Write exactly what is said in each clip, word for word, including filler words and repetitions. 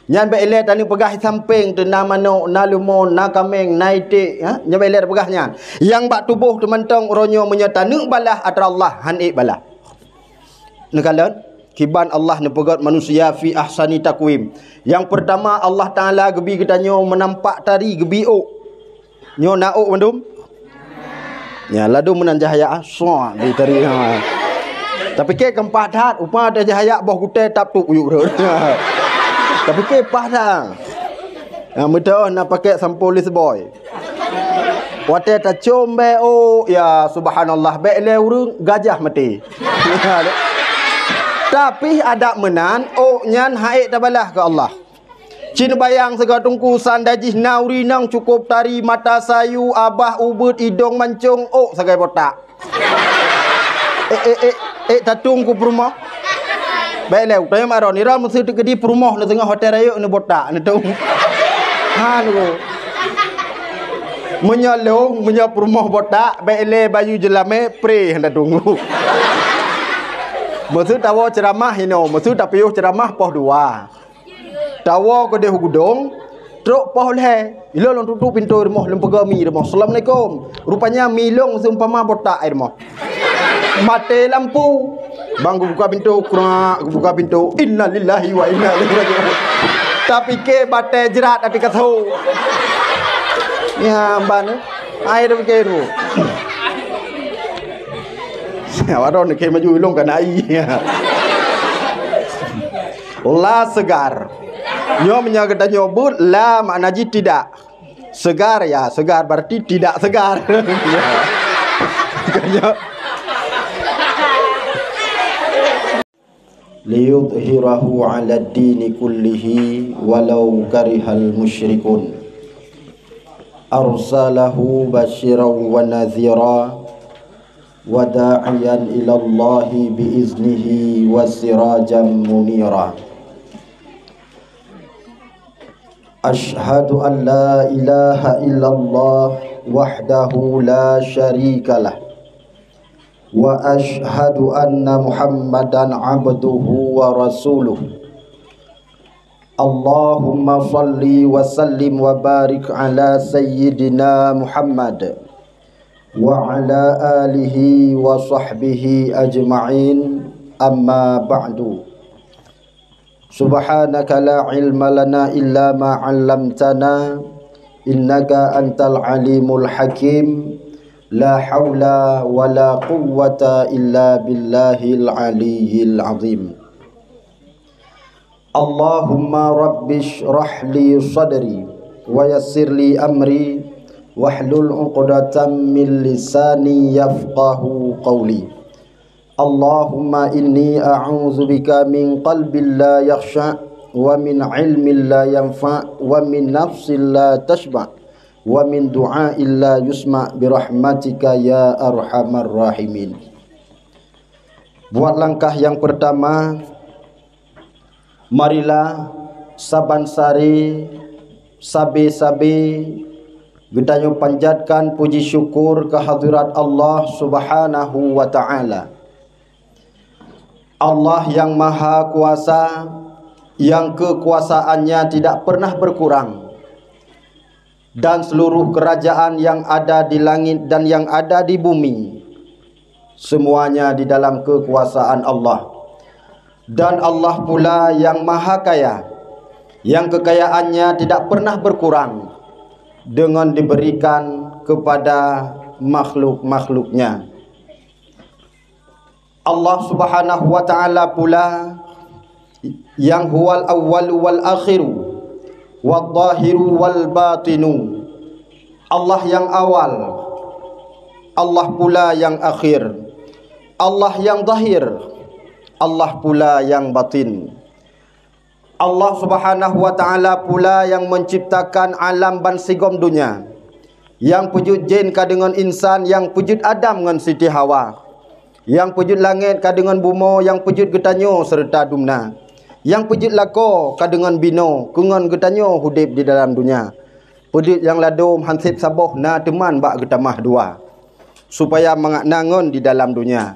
Nyan bèk ilèe taneuk peugah sampéng teuh na manok, na leumo, na kaméng, na iték, ha? Nyan bèk ilèe tapeugah nyan. Nyang bak tuboh teuh mantong uroe nyoe meunyoe taneuk balah atra Allah, han ék balah. Neukalon, kiban Allah neupeugöt manusia fi ahsani takwim. Nyang peurtama, Allah Taala geubi geutanyoe meunampak tari, geubi ôk. Nyoe na ôk mandum? Ya, ladôm meunan cahya, ah, suak di tari, ha. Tapike keumpah that, upa ada cahya boh gutèe tap tuek uyuek rot. Tapike pah that. Ya, meudoh na pakai sampo Lifebuoy. Watèe tacôm bèe ôk, ya subhanallah, bèk lé ureueng gajah maté. Tapi adak meunan, ôk nyan han ék tabalah keu Allah. Cit neubayang sigoe teungku, seundai jih na ureueng inong cukôp tari, mata sayu, abah ubeut, idông mancông, ôk sagai botak. Eh, eh, eh, eh, tatueng keu peurumoh. Bèk lé, tayôm aron, ira meuseu teukeudi peurumoh na teungoh watèe rayeuk neubotak, neutueng. Ha, nunggu. Meunyoe lôn, meunyoe peurumoh botak, bèk lé bayu jeulamé, pré hana tunggu. Meuseu tawoe ceuramah inoe, meuseu tapiôh ceuramah poh dua. Tawoe keudéh u gudông, trôk poh lhèe. Ilôn lôn tutup pintoe rumoh, lôn peugah mi rumoh, "Assalamualaikum." Rupanya mi lôn seumpama botak ai rumoh. Maté lampu. Bang geubuka pintoe, krak, geubuka pintoe. Innalillahi wa inna ilaihi raji'un. Tapike batèe jrat até kaso. Ya, ban. Ai tapike tu. Awak dah nak maju ilôn kan ai. La segar. Nyoe meunyoe geutanyoe beuet, la makna jih tidak. Segar, ya, segar berarti tidak segar. Liyudhhirahu 'alad dini kullihi walau karihal musyrikun. Arsalahu basyiran wa nadhira wa da'iyan ilallahi bi iznihi wa sirajan munira. Asyhadu an la ilaha illallah wahdahu la syarikalah. Wa asyhadu anna Muhammadan abduhu wa rasuluh. Allahumma salli wa sallim wa barik ala sayyidina Muhammad wa ala alihi wa sahbihi ajma'in, amma ba'du. Subhanaka la ilma lana illa ma 'allamtana, innaka antal alimul hakim. La haula wa la quwwata illa billahil aliyyil azim. Allahumma rabbisyrah li sadri wa yassir li amri wahlul 'uqdatam min lisani yafqahu qawli. Allahumma inni a'udzubika min qalbin la yakhsha, wa min ilmin la yanfa, wa min nafsin la tashba, wa min du'ain la yusma, bi rahmatika ya arhamar rahimin. Buat langkah yang pertama, marilah saban sari, sabe-sabe geutanyoe panjatkan puji syukur keu hadirat Allah Subhanahu wa Ta'ala. Allah yang Maha Kuasa, yang kekuasaannya tidak pernah berkurang, dan seluruh kerajaan yang ada di langit dan yang ada di bumi, semuanya di dalam kekuasaan Allah. Dan Allah pula yang Maha Kaya, yang kekayaannya tidak pernah berkurang dengan diberikan kepada makhluk-makhluknya. Allah Subhanahu wa Ta'ala pula yang huwal awwalu wal akhiru, wal zahiru wal batinu. Allah yang awal, Allah pula yang akhir. Allah yang zahir, Allah pula yang batin. Allah Subhanahu wa Ta'ala pula nyang meucebtakan alam bansigom donya. Nyang peujeuet jén ka deungon insan, nyang peujeuet Adam ngon Siti Hawa. Nyang peujeuet langét ka deungon bumoe, nyang peujeuet geutanyoe seureuta dumna. Nyang peujeuet lakoe ka deungon binoe, keu ngon geutanyoe udeb di dalam donya. Peudeuet nyang ladôm han seb saboh na teuman bak geutamah dua, supaya mangat na ngon di dalam donya.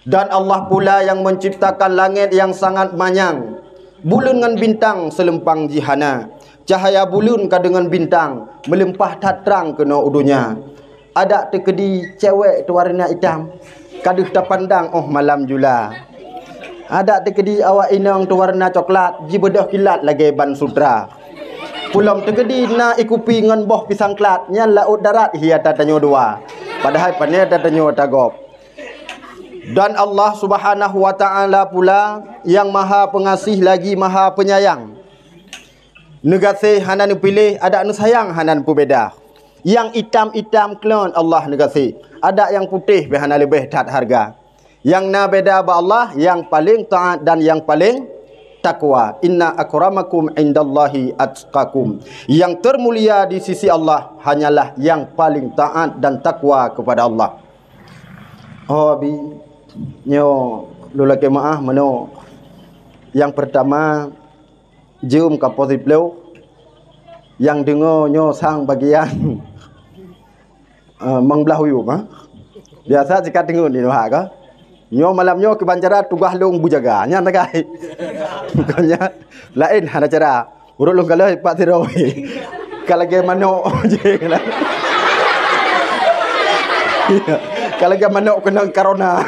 Dan Allah pula nyang meucebtakan langét nyang sangat manyang, Buleuen ngon bintang seuleumpang jih hana. Cahya buleuen ka deungon bintang, meulimpah that trang keunoe u donya. Adak teukeudi cewek teuwarna itam, ka deuh tapandang óh malam jula. Adak teukeudi awak inong teuwarna coklat, jibeudôh kilat lagée ban sutra. Pulom teukeudi na ié kupi ngon boh pisang klat, nyan laôt darat hi ata tanyoe dua. Padahai pane ata tanyoe ata gob. Dan Allah Subhanahu wa Ta'ala pula nyang Maha Peungaséh lagi Maha Peunyayang. Neugaséh hana neupiléh, adak neusayang hana neupeubeda. Nyang itam-itam kleuet Allah neugaséh, adak nyang putéh pih hana leubeh that hareuga. Nyang na beda bak Allah, nyang paleng taát dan nyang paleng takwa. "Inna akramakum indallahi atqakum." Nyang teumulia di sisi Allah hanyalah nyang paleng taát dan takwa kepada Allah. Oh, Abi, nyoe lôn lakée meuáh meunoe. Nyang peurtama, jeuem ka poh siplôh, nyang deungoe nyoe sang bagian, eh, mang blah uyueb, ha? Biasa sikat teungeut di luha ka. Nyoe malam nyoe kiban cara tugaih lôn beujaga. Nyan sagai. Bukannya laén hana cara. Ureueng lôn kalon pat sidroe. Ka lagée manok jih. Ka lagée manok keunong corona.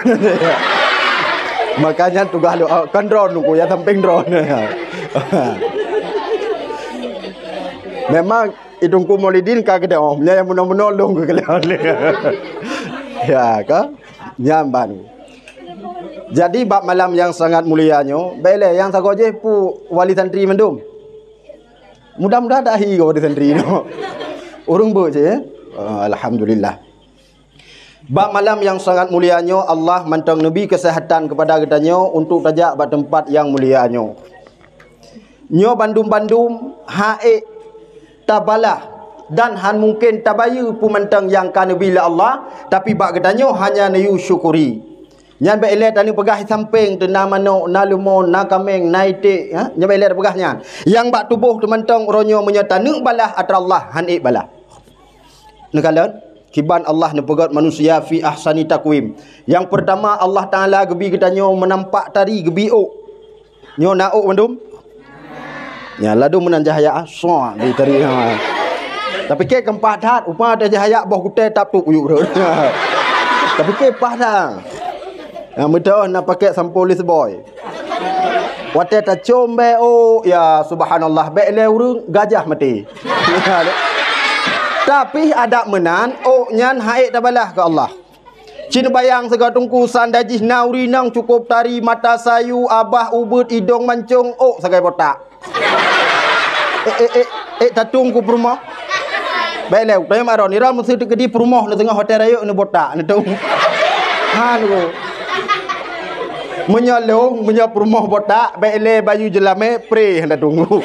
Makanya tugaih lôn, ah, kon droen lôn, ya sampéng droen. Memang i Teungku Maulidin ka geudong, nyan nyang meunoe-meunoe lôn keu kalian. Ya, ka? Nyan ban. Jadi, bak malam nyang sangat mulia nyoe, bèk lé nyang sagoe jih peue wali santri mandum. Mudah-mudahan dak hi wali santri nyoe. Ureueng beuet cit, ya? Ah, alhamdulillah. Bak malam nyang sangat mulia nyoe, Allah mantong neubi keuseuhatan keupada geutanyoe untuk tajak bak teumpat nyang mulia nyoe. Nyoe bandum-bandum han ék tabalah dan han mungken tabayeue peue mantong nyang ka neubi lé Allah, tapi bak geutanyoe hanya neuyue syukuri. Nyan bèk ilèe taneuk peugah sampéng teuh na manok, na leumo, na kaméng, na iték, ha? Nyan bèk ilèe tapeugah nyan. Nyang bak tuboh teuh mantong uroe nyoe meunyoe taneuk balah atra Allah, han ék balah. Neukalon, kiban Allah neupeugöt manusia fi ahsani takwim. Nyang peurtama, Allah Taala geubi geutanyoe meunampak tari, geubi ôk. Nyoe na ôk mandum? Nyan ladôm meunan cahya, ah, soe di tari, ha. Tapi kèe keumpah that, upa teuh cahya boh gutèe tap tuek uyuek rhot. Tapi kèe pah that. Ha, meudoh na pakèk sampo Lifebuoy. Watèe tacôm bèe ôk, ya subhanallah, bèk lé ureueng gajah maté. Tapi adak meunan, ôk nyan han ék tabalah keu Allah. Ci neubayang sigoe Teungku, seandai jih na ureueng inong cukôp tari, mata sayu, abah, ubeuet, idong mancong, ôk sagai botak. Eh, eh, eh, eh, tatueng ku peurumoh. Bèk lé, tanyong mak droeneuh, nira meuseu teukeudi peurumoh neuh teungoh watèe rayeuk neubotak, neutueng. Ha, nyoe. Meunyoe lôn, meunyoe peurumoh botak, bèk lé bayeue jeulamèe, pré hana tunggu.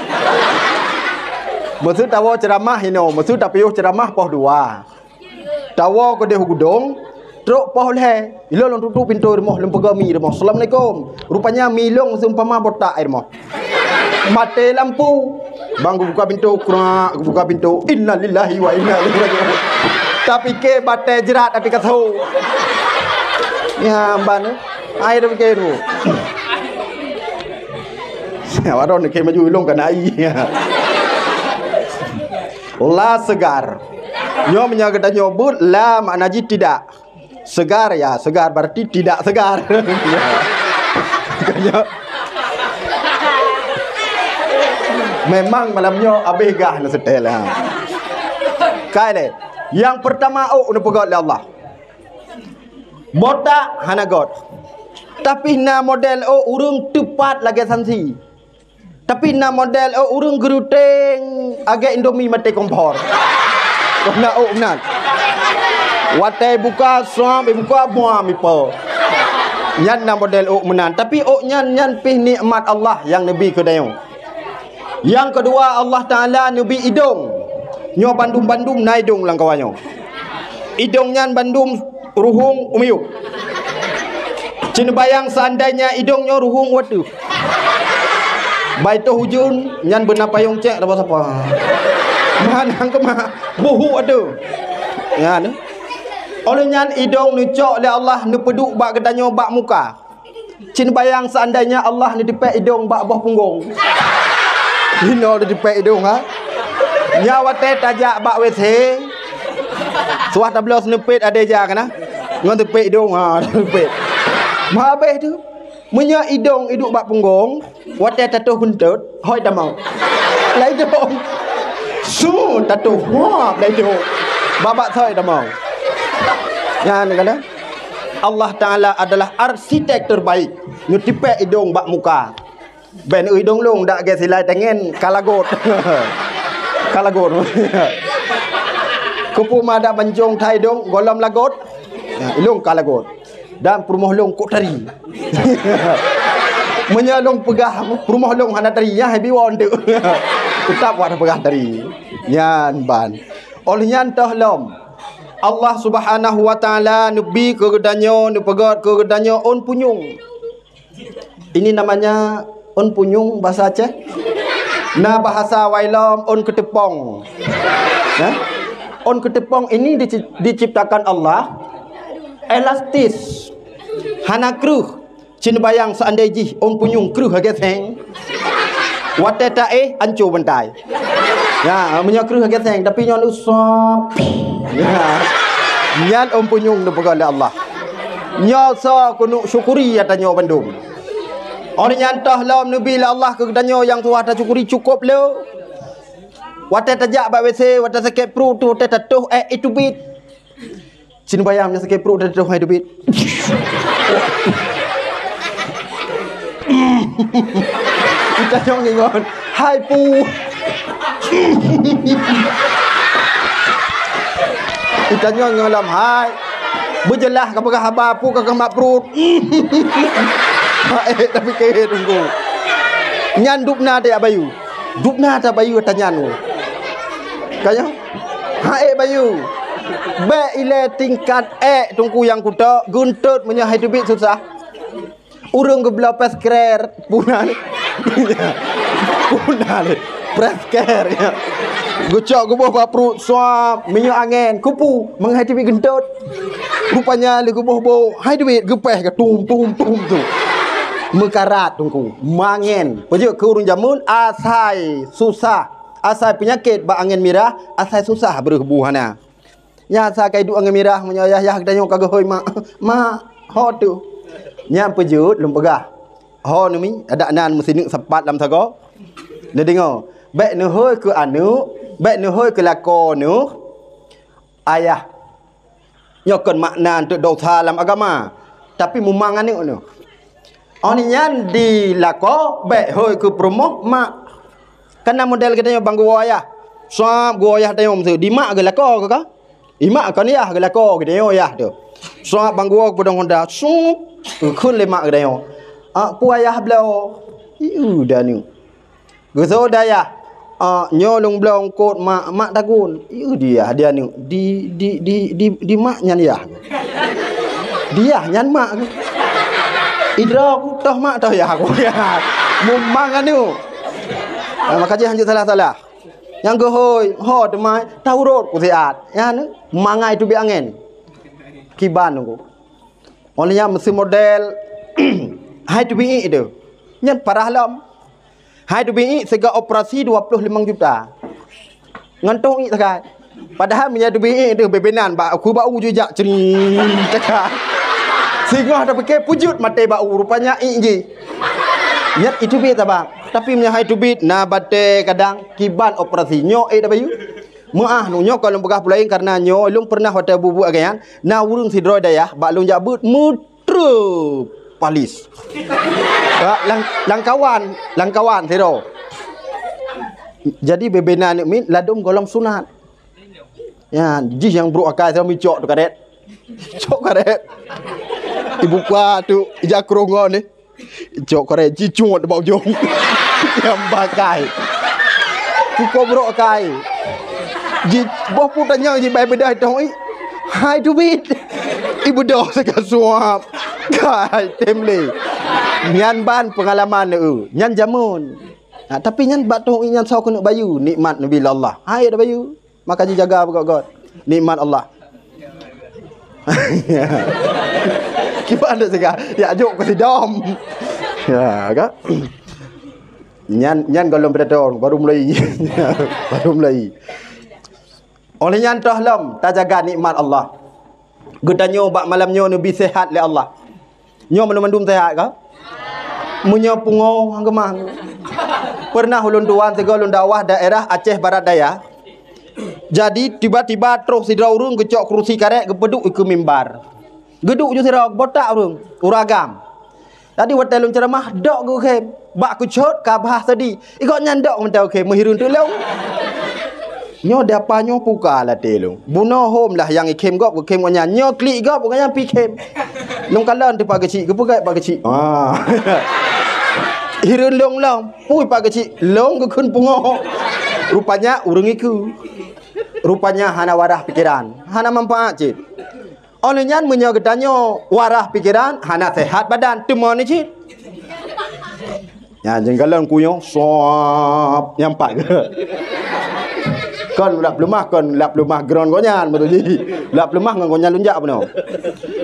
Meuseu tawoe ceuramah inoe, meuseu tapiôh ceuramah poh dua. Tawoe keudeh u gudong, trok poh lhèe. Ilôn lôn tutup pintoe rumoh, lôn peugah mi rumoh, "Assalamualaikum." Rupanya mi lôn seumpama botak i rumoh. Maté lampu. Bang geubuka pintoe, krak, geubuka pintoe. Innalillahi wa inna ilaihi raji'un. Tapike batèe jrat ateueh kasô. Ya, ban. Ai tapike tu. Awak droeneuh keu maju ilôn kana ai. La segar. Nyoe meunyoe geutanyoe beuet, la makna jih tidak. Segar, ya, segar berarti tidak segar. Nyoe. Memang malam nyoe abéh gah neuseutèl, ha. Kai lé. Nyang peurtama ôk neupeugöt lé Allah. Botak hana göt. Tapi na model ôk ureueng teupat lagèe sansi. Tapi na model ôk ureueng geuruteng agak Indomie maté kompor. Kona ôk meunan. Watèe buka, sop, buka, buah mipo. Nyan na model ôk meunan. Tapi ôk nyan, nyan pih nikmat Allah nyang neubi keu tanyoe. Nyang keudua, Allah Taala neubi idong. Nyoe bandum-bandum na idong lam kawan nyoe. Idong nyan bandum ruhueng u miyueb. Ci neubayang seandainya idong nyoe ruhueng u ateueh. Baitoh ujeuen nyan beuna payong cek sapa-sapa. Manang keumah buhu ateueh. Nyan. Óh lheueh nyan idong neucok lé Allah neupeuduek bak geutanyoe bak muka. Cit neubayang seandainya Allah neutipék idong bak boh punggong. Inoe neutipék idong, ha? Nyan watée tajak bak W C, suah tabloe seuneupet adé jak keunan. Ngon tipék idong, ha, tipék. Meuhabéh tu. Meunyoe idong iduek bak punggong, watée tatoh geuntot, hôi tamong. Lai idong. Su tatoh, huap, lai idong. Babak thoi tamong. Nyan keunan. Allah Ta'ala adalah arsitek terbaik. Neutipék idong bak muka. Ben idong lôn dak gét silai tangen ka lagot. Ka lagot. Keupeue ma dak banjong that idong gohlom lagot. Ya, ilong ka lagot. Dan peurumoh lôn kok tari. Meunyoe lôn peugah peurumoh lôn hana tari, nyan hai biwon tu. Teutap wak peugah tari. Nyan ban. Óh lheueh nyan toh lom. Allah Subhanahu wa Ta'ala neubi keu geutanyoe, neupeugét keu geutanyoe ôn punyueng. Ini namanya ôn punyueng bahasa Aceh. Na bahasa awai lom ôn keuteupong. Ya? Ôn keuteupong ini dici-, diciptakan Allah elastis. Hana kreueh. Cit neubayang seandai jih ôn punyueng kreueh lagée seng. Watée taéh anco bantai. Ya, meunyoe kreueh lagée seng, tapi nyoe usop. Ya. Nyan ôn punyueng neupeugah lé Allah. Nyoe soe keuneuk syukuri ata nyoe bandum. Óh lheueh nyan toh lom neubi lé Allah keu geutanyoe nyang tuha tasyukuri cukôp le. Watée tajak bak W C, watée sakét pruet tu, watée tatoh ék iteubiet. Cit neubayang nyang sakét pruet tatoh hai teubiet. Itanyong ingon, hai pu. Itanyong ingon lom hai. Beujeulaih ka peugah haba pu ka keumat pruet. Hai, tapi keu teungku. Nyan dubna tajak bayeue. Dubna tajak bayeue tanyan. Kaya? Hai bayeue. Bék ilée tingkat ék teungku nyang kutok, geuntot meunyoe hai teubiet susah. Ureuëng geubloe pes krer, puna lé. Puna lé. Pres krer, ya. Geucok geuboh bak pruet, suap, minyeuk angén, kupu, mangat hai teubiet geuntot. Rupanya lé geuboh boh, hai teubiet geupéh ka tum, tum, tum, tum. Meukarat teungku, mangen. Peujeuet keu ureuëng jameun asai susah. Asai peunyakét bak angén mirah, asai susah breueh bu hana. Nyan asai ka iduek angén mirah, meunyoe yah-yah geutanyoe ka geuhôi mak. Mak, ho tu. Nyan peujeuet lôn peugah. Ho neumi, adak nan meusineuk sapat lam sagoe. Neudeungoe, bék neuhôi keu aneuëk, bék neuhôi keu lakoe neuh, ayah. Nyoe kon makna eunteuk dosa lam agama, tapi mumang aneuëk neuh. Óh nyan di lakoe bék hôi keu peurumoh mak. Kana model geutanyoe bang geuwoe ayah. Sab geuwoe ayah tanyoe meuseu di mak geuh lakoe geuh ka. I mak kon yah geuh lakoe geutanyoe yah tu. Sab bang geuwoe peudong honda, sup, geukheun lé mak geutanyoe. Ak pu ayah bloe. Ieu da aneuëk. Geusoe dayah, "Ah, nyoe lôn bloe eungkot mak, mak takheun." "Ieu diyah di aneuëk, di, di, di, di, di mak nyan yah." "Diyah nyan mak." "Idroe ku toh mak toh yah ku." Mumang aneuëk. Ah, maka jih hanjeuet salah-salah. Nyang geuhôi, ho teuma taurot ku siat. Nyan mangai teubiet angén. Kiban ku. Óh lheueh nyan meusi model hai teubiet tu. Nyan parah lom. Hai teubiet siga operasi dua puluh limong juta. Ngon tong iek sagai. Padahai meunyoe teubiet tu bebenan bak aku bak u jujak cering teuka. Singoh tapike pujut maté bak u rupanya iek jih. Nyan itu biet tabang. Tapi meunyoe hai teubiet na batée kadang kiban operasi nyoe ék tabayeue. Meuáh nu nyoe ka lôn peugah peulaén karena nyoe lôn pernah watée buet-buet agam nyan na ureuëng sidroe dayah bak lôn jak beuet meutreu palis. Bak lang-, langkawan, langkawan sidroe. Jadi bebena aneuëk miet ladom gohlom sunat. Ya, jih nyang brok akai sidroe micok tu karet. Cok karet. Ibu kuat tu ija kerongok ni. Cok korek jicuet bak ujong. Nyang bakai. Kuko brok kai. Ji boh pu tanyong jibai beudôh tong i. Hai teubiet. I beudôh siga suap. Kai tem lé. Nyan ban peungalaman eu. Nyan jameun. Ha, tapi nyan bak tong i nyan soe keuneuk bayeue nikmat neubi lé Allah. Hai ada bayeue. Maka jijaga beugöt-göt nikmat Allah. Kiban dak sega, ya jok keu sidom. Ya, kan? Nyan, nyan golom bedatong, baru mulai. Baru mulai. Oleh nyan toh lom, tajaga nikmat Allah. Geutanyoe bak malam nyoe neubi sehat lé Allah. Nyoe mandum-mandum sehat ka? Meunyoe pungo, hang keumang. Pernah ulôn tuan sigoe lôn dakwah daerah Aceh Barat Daya. Jadi, tiba-tiba troh sidroe ureuëng geucok keurusi karek geupeuduek ikeue mimbar. Geuduek ju sidroe, botak ureuëng, ureuëng agam. Tadi watée lôn ceuramah, dok geukhém. Bak kucot ka bah sedi. Igok nyan dok mantong khém, meuhireuen teuk lôn. Nyoe dapa nyoe puka laté lôn. Bunoe hom lah nyang ikhém gob, geukhém gobnyan. Nyoe klik gob, gobnyan pi khém. Lôn kalon teuh Pak Geuchik, geupeugah Pak Geuchik. Ah. Hireuen lôn lom. Pui Pak Geuchik, lôn geukheun pungo. Rupanya ureuëng ikeue. Rupanya hana wadah pikeran, hana manfaat cit. Óh lheueh nyan meunyoe geutanyoe wadah pikeran, hana sehat badan, teuma ni cit. Nyan jeugalon kuyoe, sop, nyampat. Kon lap leumah, kon lap leumah gron gobnyan, beutôi jih. Lap leumah ngon gobnyan lôn jak bunoe.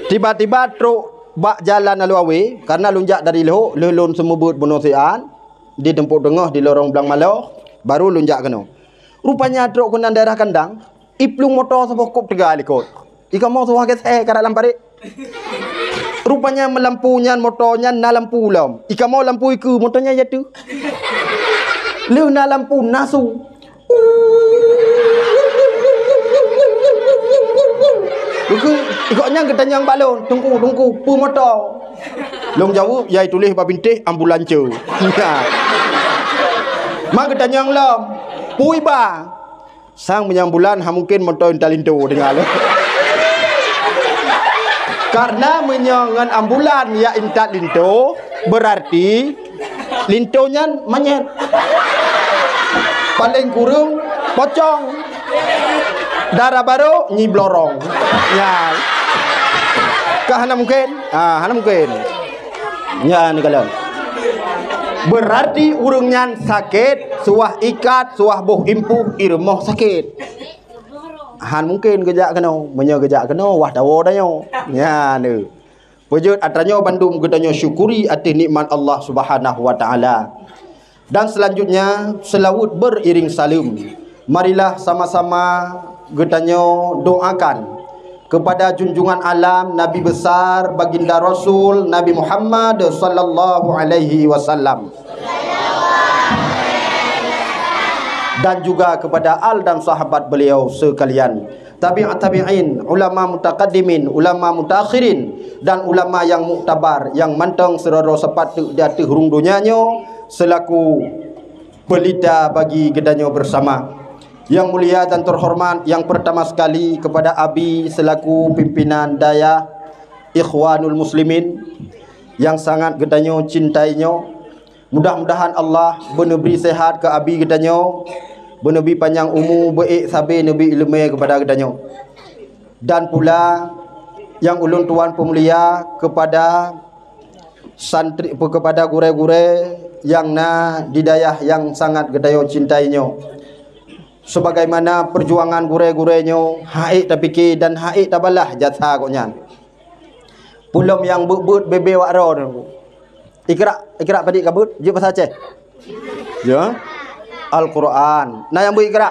Tiba-tiba trok bak jalan Alue Awe, karena lôn jak dari Lhok, lheueh lôn seumeubeuet bunoe siat, di Teumpo Teungoh, di lorong Blang Maloh, baru lôn jak keunoe. Rupanya trok keunan daerah Kandang, iplueng moto saboh kop teuga likot. Ikamoe suah geseh ka dalam parit. Rupanya meulampu nyan, moto nyan na lampu lom. Ikamoe lampu ikeue, moto nyan jatuh. Lheueh na lampu, na su. Ikeue, ikok nyan geutanyong bak lôn, "Teungku, Teungku, peue moto?" Lôn jaweueb, yai tuléh bak bintéh, "Ambulanse." Ma geutanyong lom, "Peue iba?" Sang meunyoe ambulan, ha mungken moto intat linto tinggai. Karena meunyoe ngon ambulan ya intat linto, berarti linto nyan manyét. Paléng kureueng pocong. Dara barô nyi blorong. Ya. Ka hana mungken? Ah, hana mungken. Nyan kalon. Berarti ureuëng nyan sakét, suah ikat, suah boh impuh, i rumoh sakét. Han mungken geujak keunoe. Meunyoe geujak keunoe, wah tawoe tanyoe. Nyan. Peujeuet atra nyoe bandum geutanyoe syukuri ateueh nikmat Allah Subhanahu wa Taala. Dan selanjutnya, selawat beriring saleuem. Marilah sama-sama geutanyoe doakan kepada junjungan alam Nabi besar Baginda Rasul Nabi Muhammad sallallahu alaihi wasallam, dan juga kepada al dan sahabat beliau sekalian, tabi'ut tabi'in, ulama mutaqaddimin, ulama mutaakhirin, dan ulama yang muktabar, yang mantong sidroe-droe seupateuek di ateueh rhueng donya nyoe selaku pelita bagi geutanyoe bersama. Yang mulia dan terhormat, yang pertama sekali kepada Abi selaku pimpinan dayah Ikhwanul Muslimin yang sangat geutanyoe cintai nyoe. Mudah-mudahan Allah beuneubri sehat keu Abi geutanyoe, beuneubri panyang umu, beuék sabe neubri ileumé keupada geutanyoe. Dan pula nyang ulôn tuan peumulia kepada santri, kepada gurée-gurée nyang na di dayah nyang sangat geutanyoe cintai nyoe. Sebagaimana perjuangan gurée-gurée nyoe, han ék tapike dan han ék tabalah jasa gobnyan. Peulom nyang beuet-beuet bebe wak droe. Iqra, Iqra padit ka beuet, jeuet basa Aceh. Ya. Al-Quran. Na nyang beuet Iqra?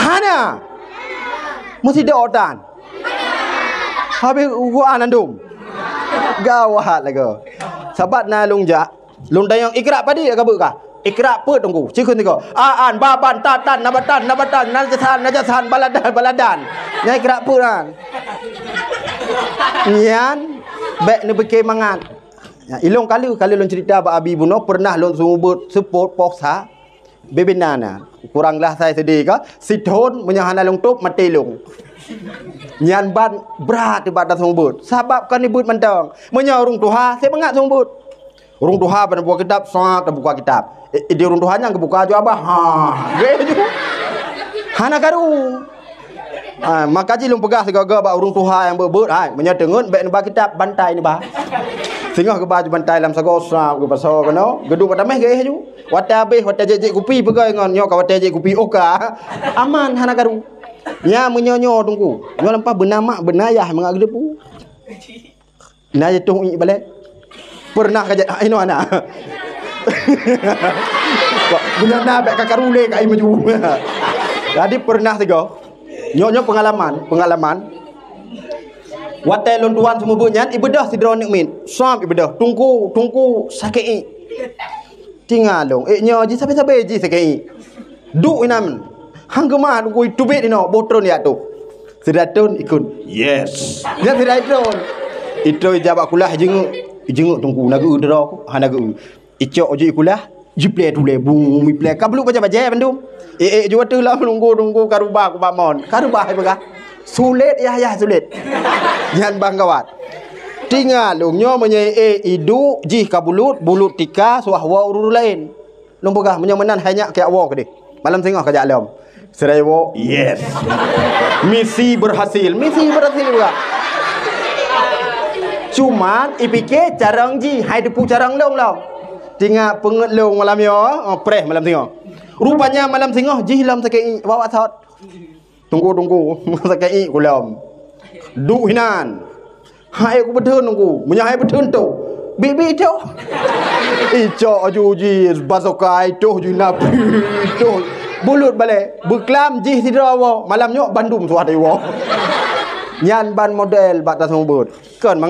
Hana. Meusidroe tan. Habéh Quran andum. Gawat lagoe. Sabat na lôn jak, lôn tanyong, "Iqra padit ka beuet kah?" "Iqra peue, Teungku?" Cikheun sigoe, "A'an, baban, tatan, nabatan, nabatan, najasan, najasan, baladan, baladan." Nyan Iqra peue nyan. Nyan bék neupike mangat. Ya, ilong kali, kali lôn cerita bak Abi bunoe, pernah lôn seumeubeuet seupôt poh sa, bebena na. Kurang lah sai seudeh ka, sithon meunyoe hana lôn tôb, maté lôn. Nyan ban brat bak tasong beuet. Sabab kan ibeuet mantong. Meunyoe ureuëng tuha, seumangat song beuet. Ureuëng tuha ban buka kitab, sat buka kitab. Eh, di ureuëng tuha nyan geubuka ju abah. Ha, geh ju. Hana karu. Ah, maka jih lôn peugah sigoe-goe bak ureuëng tuha nyang beuet-beuet, hai, meunyoe teungeut bék neuba kitab, bantai neuba. Singoh geuba ju bantai lam sagoe, srap geupasoe keunoe, geuduek bak taméh geuéh ju. Watée habéh, watée jép-jép kupi peugah ngon nyoe ka watée jép kupi, oh ka. Aman, hana karu. Nyan meunyoe nyoe Teungku. Nyoe lampah beuna mak, beuna yah mangat geuteupeue. Na jatuh iék balek. Pernah ka jat, ah, inoe na. Kok, meunyoe na bèk ka karu lé ka iék maju. Jadi pernah sigoe. Nyoe, nyoe pengalaman, pengalaman. Watèe lôn tuan seumeubeuet nyan, ibeudôh sidroe aneuk miet. Sam ibeudôh, "Teungku, Teungku, sakét iék." Tinga lôn, ék nyoe jih sabe-sabe jih sakét iék. Duek inan. Han geumah Teungku, iteubiet inoe, boh trôn jak toh. Sira trôn ikot. Yes. Nyan sira trôn. Itrôn ija bak kulah, ijeungeuk. Ijeungeuk Teungku, na geu-eu droe ku, hana geu-eu. Icok jih kulah, jiplè tulèe, bum, iplè. Ka bulut bajèe-bajèe bandum. Eh, eh, jeuet teuh lom Teungku, Teungku, ka rubah ku bak mon. Ka rubah, hai peugah. Sulet, yah, yah, sulet. Nyan ban gawat. Tinga lôn nyoe meunyoe, eh, iduek jih ka bulut, bulut tika, suah woe ureueng laén. Lôn peugah, meunyoe meunan hai nyak kajak woe keudeh. Malam singoh kajak lom. Sira woe, yes. Misi berhasil, misi berhasil juga. Cuman, ipike carông jih, hai teupeu carông lôn lom. Tinga peungeuet lôn malam nyoe, oh, preh malam singoh. Rupanya malam singoh jih lom sakét iék, wawak sot. Teungku, Teungku, sakét iék ku lom. Duek inan. Hai ku beutheun Teungku, meunyoe hai beutheun toh. Bibi toh. Icok aju jih, basokai toh jih na toh. Bulut balek, beuklam jih sidroe woe, malam nyoe bandum suah teuwoe. Nyan ban model bak taseumeubeuet. Kon mangat